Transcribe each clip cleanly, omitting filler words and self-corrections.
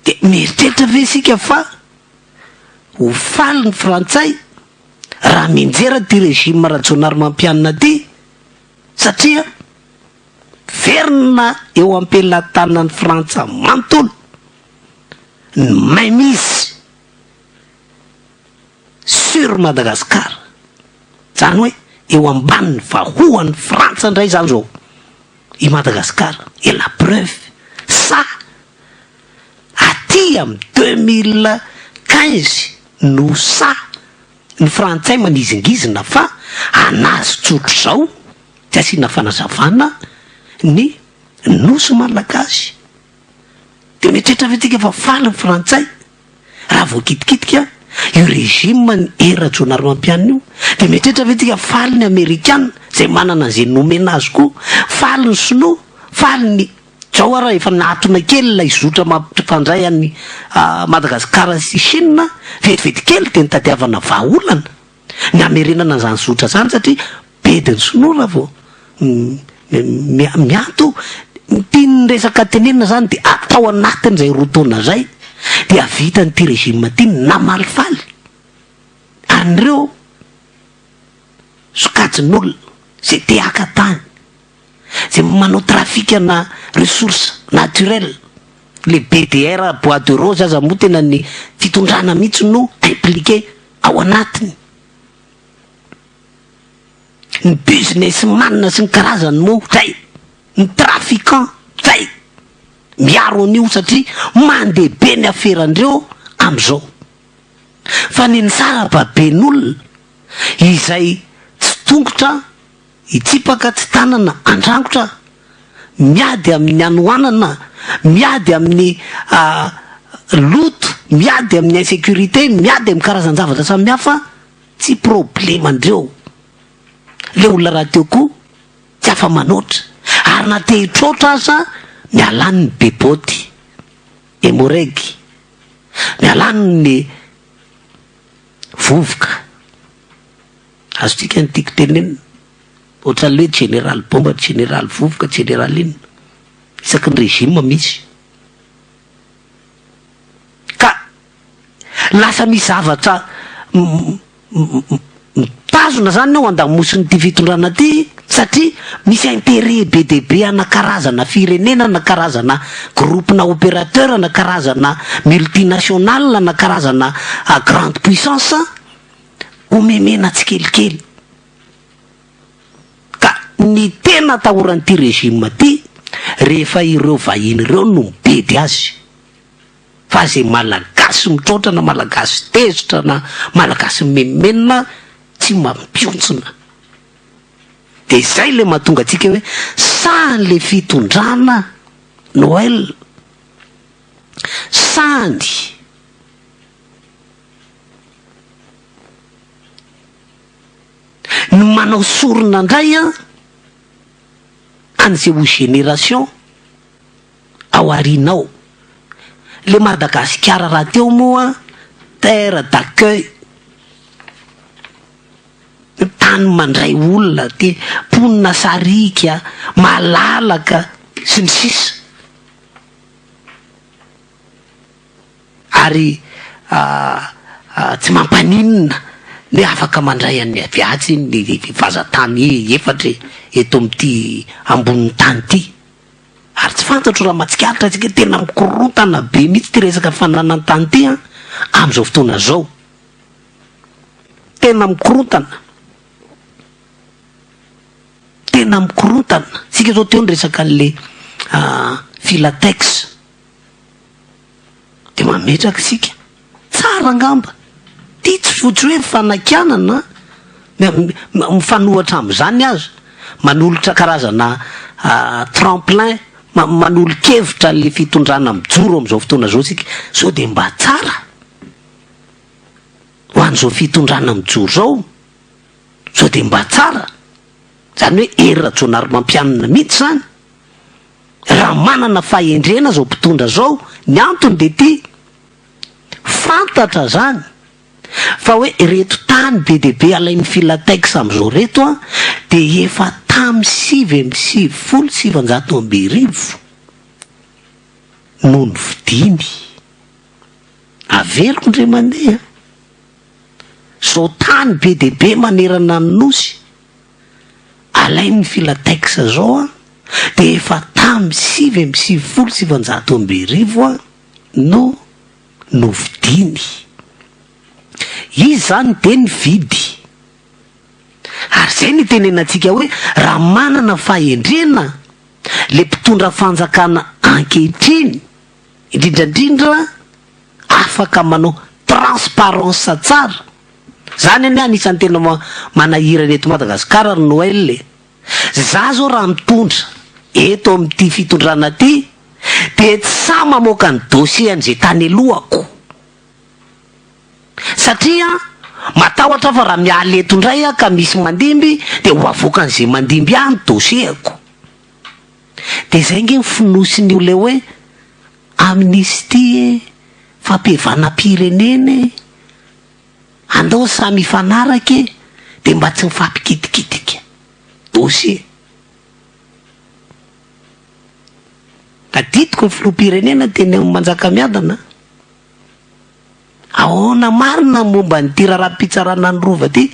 Dia mieritreritra ve isika fa ho faly ny frantsay raha mianjera ity régime Rajaonarimampianina ity satria verina eo am-pelatanan'ny Frantsa manontolo ny mainmise sur Madagascar, zany hoe eo ambanin'ny vahoan'ny Frantsa indray zany zao i Madagascar et la preuve ça aty amin'ny 2015 no sahy ny frantsay manizingizina fa anazy tsotr'izao tsy asiana fanazavana ny nosy malagasy. Dia mieritreritra ve tsika fa faly ny frantsay raha voakitikitika io régime ny Hery Rajaonarimampianina io? Dia mieritreritra ve tsika faly ny amerikana izay manana an'izay nomena azy koa? Faly ny sinoa? Faly ny. Zao ara efa nahatona kely ilay zotra mampifandray an'i Madagasikara sy Chine, vetivety kely dia nitadiavana vahaolana ny hamerenana an'izany zotra izany satria bedin'ny sinoa raha vao mianto. Ny tian'ny resaka tenenina izany dia atao anatin'izay roa taona izay dia vitan'ity régime ity ny namalifaly an'ireo sokajin'olona izay te haka tany. Zay manao trafic ana ressources naturelles, le BDR bois de rose aza moa tena ny fitondrana mihitsy no impliqué ao anatiny. Ny business man sy ny karazany moa zay, ny trafiquant zay miaro an'io satria mandeha be ny aferandreo amizao. Fa ny nisarababen'olona izay tsy tongotra Hitsipaka tsy tanana handrangotra, miady amin'ny hanoanana, miady amin'ny loto, miady amin'ny insécurité, miady amin'ny karazan-javatra samihafa, tsy probleman-dreo. Le olona rahateo koa tsy afa-manoatra, ary na te hitroatra aza miala any ny bebaoty, emmo-reg, miala any ny vovoka. Azontsika ny tiako tenenina, ohatran'ny hoe jeneraly bomba, jeneraly vovoka, jeneraly inona, isaky ny régime misy. Ka lasa misy zavatra mitazona zany ao andamosin'ity fitondrana ity satria misy intérêt be dia be ana karazana firenena na karazana groupe na opérateur na karazana multinational na karazana grande puissance Omemena tsikelikely. Ka ny tena atahoran'ity régime ity rehefa ireo vahiny ireo no mibedy azy. Fa izay malagasy mitroatra na malagasy tezitra na malagasy mimenomenona tsy mampiontsona. Dia izay ilay mahatonga antsika hoe sahan'ilay fitondrana Noël, sahany. Ny manao sorona indray an, an'izay ho génération ao aoriana ao. Le Madagasikara rahateo moa terre d'accueil, tany mandray olona, te mponina sariaka, malalaka, sy ny sisa. Ary tsy mampaninona ny hoe afaka mandray an'ny avy atsy ny vazantany efatra eto amin'ity ambonin'ny tany ity. Ary tsy fantatro raha mahatsikaritra antsika tena mikorontana be mihitsy ity resaka fananan-tany ity an, amin'izao fotoana izao. Tena mikorontana. Tena mikorontana. Tsika izao teo niresaka an'le Filatex. Dia mametraka isika. Tsara angamba. Ity tsy fotsy hoe fanakianana an, mifanohatra amin'izany aza, manolotra karazana tremplin, manolo-kevitra an'ilay fitondrana mijoro amin'izao fotoana izao isika. Sao dia mba tsara ho an'izao fitondrana mijoro izao? Sao dia mba tsara? Izany hoe Hery Rajaonarimampianina mihitsy izany. Raha manana fahendrena zao mpitondra zao, ny antony dia ity, fantatra zany fa hoe ireto tany be dia be alain'ny Filatex amizao reto an, dia efa tamy 1999 no novidiany. Averiko indray mandeha, zao tany be dia be manerana ny Nosy, alain'ny Filatex zao an, dia efa tamin'ny 1999 an no novidiany. Izy zany dia nividy. Ary zay no itenenantsika hoe raha manana fahendrena le mpitondra fanjakana ankehitriny, indrindra indrindra afaka manao transparence tsara, zany anie anisan'ny tena manahirana eto Madagasikara ry Noël e! Za zao raha mitondra eto amin'ity fitondrana ty dia tsy sahy mamoaka ny dossier an'izay tany alohako. Satria matahotra aho fa raha miala eto indray aho ka misy mandimby dia ho avoakan'izay mandimby ahy ny dossier-ko. Dia izay ange ny fonosin'io ilay hoe amnistie e, fampihavanam-pirenena e, andao samy hifanaraka e, dia mba tsy mifampikitikitika dossier. Tadidiko ny filoham-pirenena teny amin'ny Manjakamiadana. Ahoana marina ny momba an'ity raharaham-pitsarana ny Rova ity?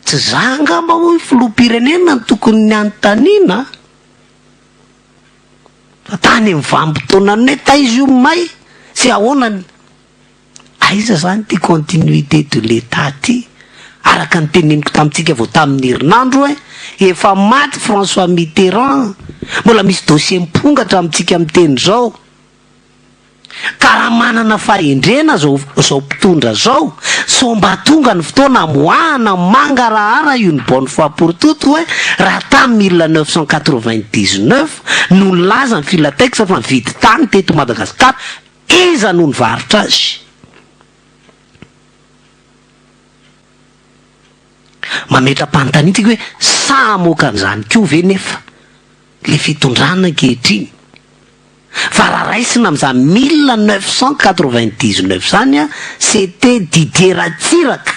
Tsy za angamba hoy filoham-pirenena no tokony hanontaniana fa tany amin'ny vanim-potoanan'ny hoe taiza io may sy ahoana ny aiza zany ity continuité de l'Etat ity? Araka ny teneniko tamintsika vao tamin'ny herinandro hoe efa maty François Mitterrand, mbola misy dossier mipongatra amintsika miteny izao. Ka raha manana fahendrena zao zao mpitondra zao, sao mba tonga ny fotoana amoahana mangarahara une bonne fois pour toutes hoe raha tamin'ny 1999 no nilaza ny Filatex fa nividy tany teto Madagascar, iza no nivarotra azy? Mametra-panontaniana tsika hoe sahy hamoaka an'izany koa ve nefa le fitondrana ankehitriny? Fa raha raisina amin'izany 1999 izany an, c'était Didier Ratsiraka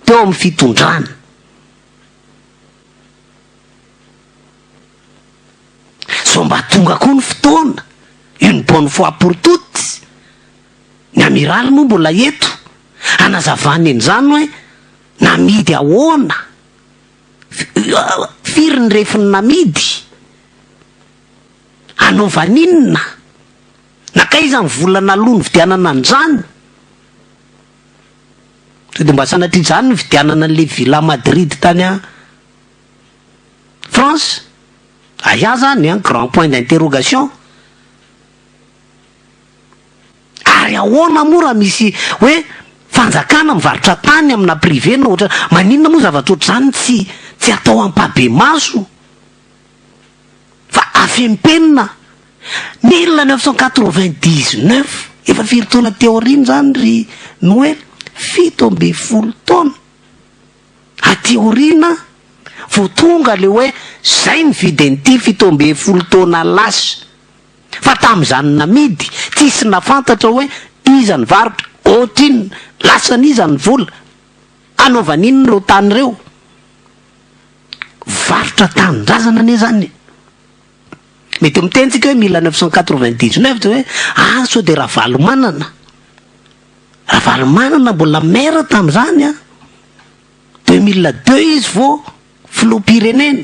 teo amin'ny fitondrana. Sao mba tonga koa ny fotoana, une bonne fois pour toutes, ny amiraly moa mbola eto, hanazavany an'izany hoe namidy ahoana, firy ny refiny namidy. Anaovany inona? Nankaiza ny vola naloa nividianana an'izany? Sao dia mba sanatria izany nividianana an'ilay villa Madrid tany France? Aia izany an, grand point d'interrogation. Ary ahoana moa raha misy hoe fanjakana mivarotra tany amina privé na ohatra, maninona moa zavatra ohatr'izany tsy tsy atao ampahibemaso? Fa afempenina 1999, efa firy taona aty aoriana izany ry Noely? 17 taona aty aoriana vao tonga le hoe zay nividy an'ity 17 taona lasa. Fa tamin'izany namidy, tsisy nafantatra hoe iza nivarotra, ohatrinona, lasan'iza ny vola, anaovana inona ireo tany ireo. Varotra tanindrazana anie zany e! Mety miteny tsika hoe 1999 de hoe ah sao de Ravalomanana. Ravalomanana mbola maire tamin'izany an! 2002 izy vao filoham-pirenena.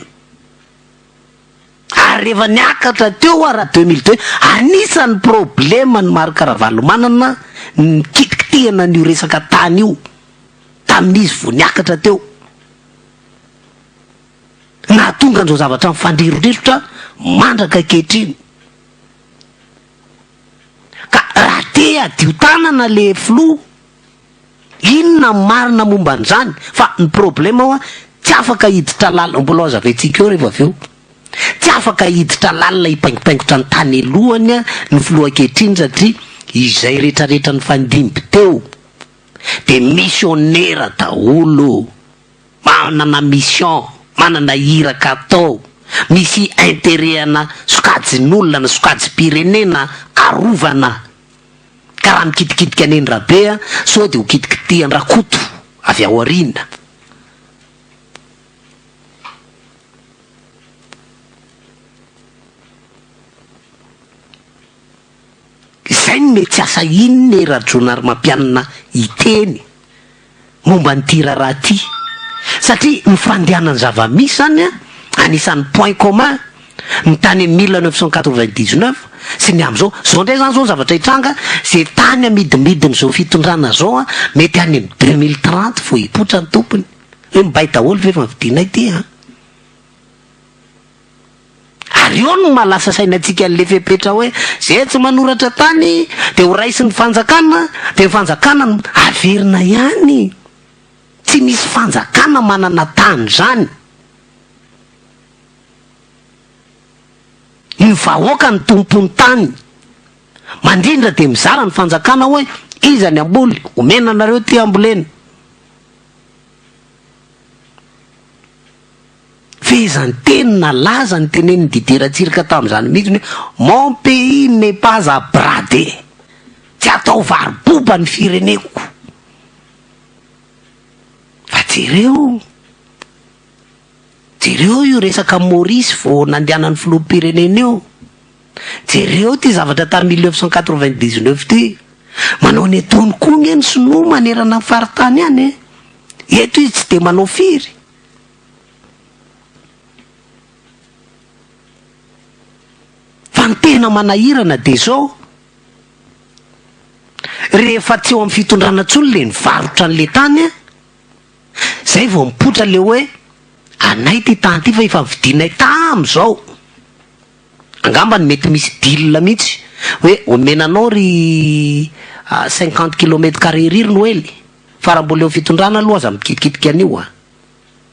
Ary rehefa niakatra teo ara 2002, anisan'ny problème ny Marc Ravalomanana ny nikitikitihana an'io resaka tany io tamin'izy vao niakatra teo. Nahatonga an'izao zavatra mifandrirodrirotra mandraka ankehitriny. Ka raha te hadio tanana le filoha, inona ny marina momba an'izany? Fa ny problème hoa tsy afaka hiditra lalina, mbola ho azavaintsika eo rehefa avy eo. Tsy afaka hiditra lalina hipaingopaingotra ny tany alohany ny filoha ankehitriny satria izay retraretra nifandimby teo dia missionnaire daholo. Manana mission, manana iraka atao, misy intérêt ana sokajin'olona na sokajim-pirenena arovana. Ka raha mikitikitika an'i Rabe sao dia ho kitikitihan-dRakoto avy ao aoriana. Izay no. mety tsy asahian'i Hery Rajaonarimampianina hiteny momba an'ity raharaha ity satria ny fandehanan'ny zava-misy zany an, anisan'ny point commun ny tany amin'ny 1999 sy ny amin'izao. Zao indray zany zao ny zavatra hitranga, ze tany amidimidin'izao fitondrana zao an, mety any amin'ny 2030 vao hipoitra ny tompony. Hoe mibay daholo ve efa novidianay ity an. Ary eo no maha lasa saina antsika an'le fepetra hoe ze tsy manoratra tany de ho raisin'ny fanjakana de ny fanjakana no averina ihany. Tsy misy fanjakana manana tany zany. Ny vahoaka no tompon'ny tany. Mandrindra de mizara ny fanjakana hoe iza ny hamboly, omena anareo ty hambolena. Fehezanteny nalaza notenenin'i Didier Ratsiraka tamin'izany mihitsy ny hoe Mon pays n'est pas à brader, tsy atao varoboba ny fireneko. Fa jereo, jereo io resaka Maurice vao nandehanan'ny filoham-pirenena io. Jereo ity zavatra tamin'ny 1999 ity. Manao ny ataony koa nge ny sinoa manerana ny faritany any e. Eto izy tsy dia manao firy. Fa ny tena manahirana dia izao, rehefa tsy eo amin'ny fitondrana intsony ilay nivarotra an'ilay tany an, izay vao mipoitra ilay hoe anay ity tany ity fa efa novidianay tamin'izao. Angambany mety misy deal mihitsy hoe omena anao ry 50 kilomètre carré ry ry Noely, fa raha mbola eo amin'ny fitondrana aloha aza mikitikitika an'io an.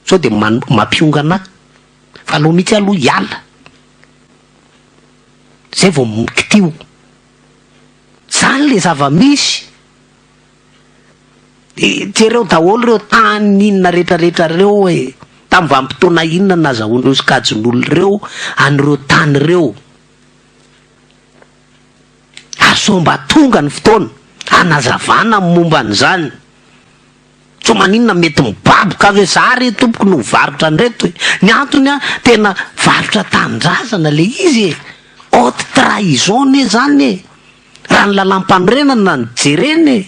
Sao dia mampiongana ahy. Fa aleo mihitsy aloha hiala. Zay vao mikitiho. Zany le zava-misy. De jereo daholo ireo tany inona retraretra reo e. Tamin'ny vanim-potoana inona no nazahoan'ireo sokajin'olona ireo an'ireo tany ireo. Ary sao mba tonga ny fotoana hanazavana ny momba an'izany. Sao maninona mety mibaboka azy hoe za re tompoko no mivarotra an'ireto e! Ny antony an, tena varotra tanindrazana le izy e! Haute trahison anie zany e! Raha ny lalàm-panorenana no jerena e!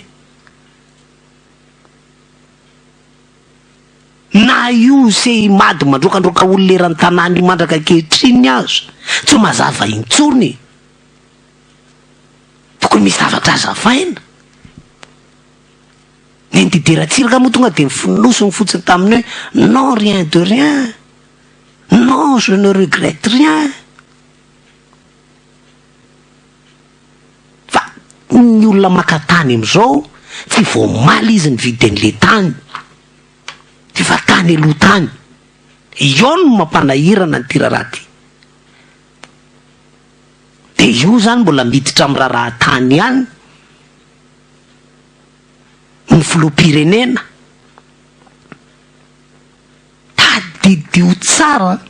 Na io Seimad mandroakandroaka olona eran'ny tanàna io mandraka ankehitriny aza, tsy mazava intsony. Tokony misy zavatra hazavaina. Ny Didier Ratsiraka moa tonga dia nifonosiny fotsiny tamin'ny hoe non rien de rien, non je ne regrette rien. Fa ny olona maka tany amin'izao tsy vao omaly izy nividy an'ilay tany, efa tany aloha tany. Io no mampanahirana an'ity raharaha ity. Dia io izany mbola miditra amin'ny raharaha tany ihany. ny filoham-pirenena, tadidio tsara an,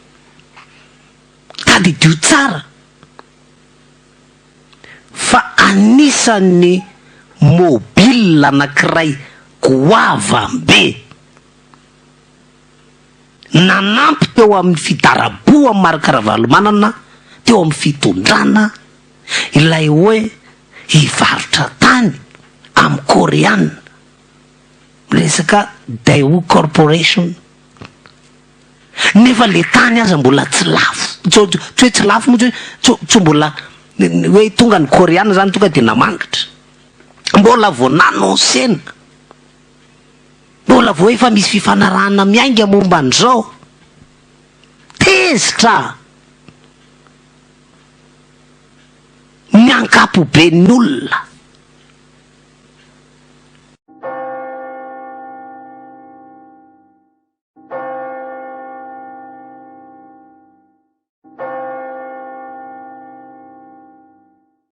tadidio tsara fa anisan'ny mobile anankiray goavam-be nanampy teo amin'ny fidarabohan'i Marc Ravalomanana teo amin'ny fitondrana ilay hoe hivarotra tany amin'ny Koreana, miresaka Daewoo Corporation, nefa le tany aza mbola tsy lafo, tsy hoe tsy lafo moa tsy hoe tsy mbola hoe tonga ny Koreana zany tonga de namangitra, mbola vao n'annoncena, mbola vao efa misy fifanarahana miainga momba an'izao, tezitra. Ny ankapoben'ny olona.